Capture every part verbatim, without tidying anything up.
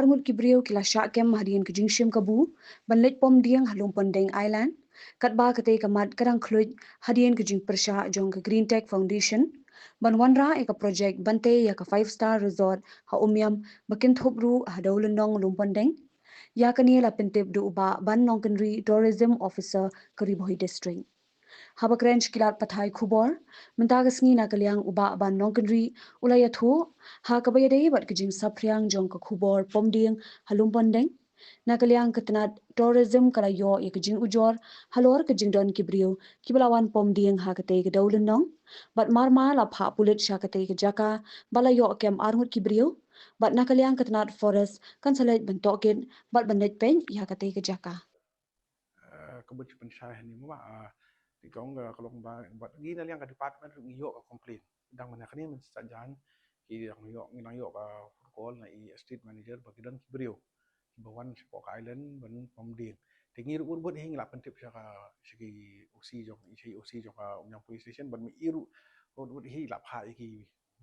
Arngut ki briew ki la shah kem hadien ka jingshim kabu ban leit pom dieng ha Lumpondeng Island, katba katei ka mat ka dang khluit hadien ka jingpyrshah jong ka Green Tech Foundation ban wanrah ïa ka project ban tei ïa ka five star resort ha Umiam, ba kynthup ruh ha Dewlynnong Lumpondeng. Ïa kane la pyntip da u Bah Ban Nongkynrih, Tourism Officer ka Ri Bhoi District. Haba kren sha ki lad pathai khubor mynta ka sngi na ka liang u Bah Ban Nongkynrih u la ïathuh ha kaba ïadei bad ka jingsaphriang jong ka khubor pom dieng ha Lumpondeng. Na ka liang ka tnat tourism ka la ïoh ïa ka jingujor halor ka jingdon ki briew kiba la wan pom dieng ha katei ka Dewlynnong, bad marmar la phah pulit sha katei ka jaka ba la ïoh kem arngut ki briew. Bad na ka liang ka tnat forest kan sa leit ban tohkit bad ban leit peit ïa katei ka jaka. Eh, ka bun shi pynshai hani mo ba, ah, ti kong ka, ka long ba, bad ngi na liang ka department ruh ngi ïoh ka complain. Dang mynne kane mynstep jan, ki dang ïoh, ngi dang ïoh ka phone call na i estate manager ba ki don ki briew kiba wan shapoh ka island ban pom dieng. Te ngi ruh wut wut hi ngi la pyntip sha ka, sha ki O C jong, sha i O C jong ka Umiam Police Station, bad ma i ruh wut wut hi la phah ïa ki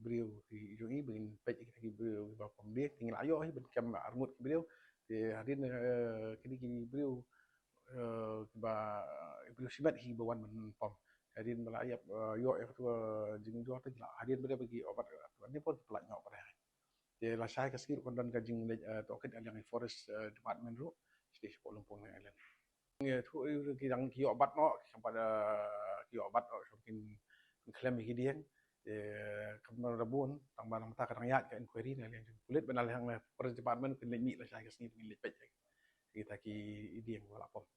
briew ki jong i ba ngin peit ïa kita ki briew kiba pom dieng. Te ngi la ïoh hi ban kem arngut ki briew. Te hadien, eh, kine ki briew, eh, kiba, eh, briew shimet hi ba wan ban pom. Hadien ba la ïap, eh, ïoh ïa katu, eh, jingujor te ki la, hadien ba dei ba ki obat, eh, ne por ki pynlait noh pat. Te lashai ka sngi ruh kan don ka jingleit, eh, tohkit na liang i forest, eh, department ruh. Sdei shapoh Lumpondeng Island. Ngi thuh ïa ki dang ki ïoh bat noh, ki sampat, eh, ki ïoh bat noh, shuh kin, kin khlem ïa ki dieng. Eh, kam da bun, tang ba na mynta ka dang ïaid ka inquiry na liang jong pulit, ba na liang forest department kin leit mih lashai ka sngi, kin leit peit ïa kita ki dieng ba la pom.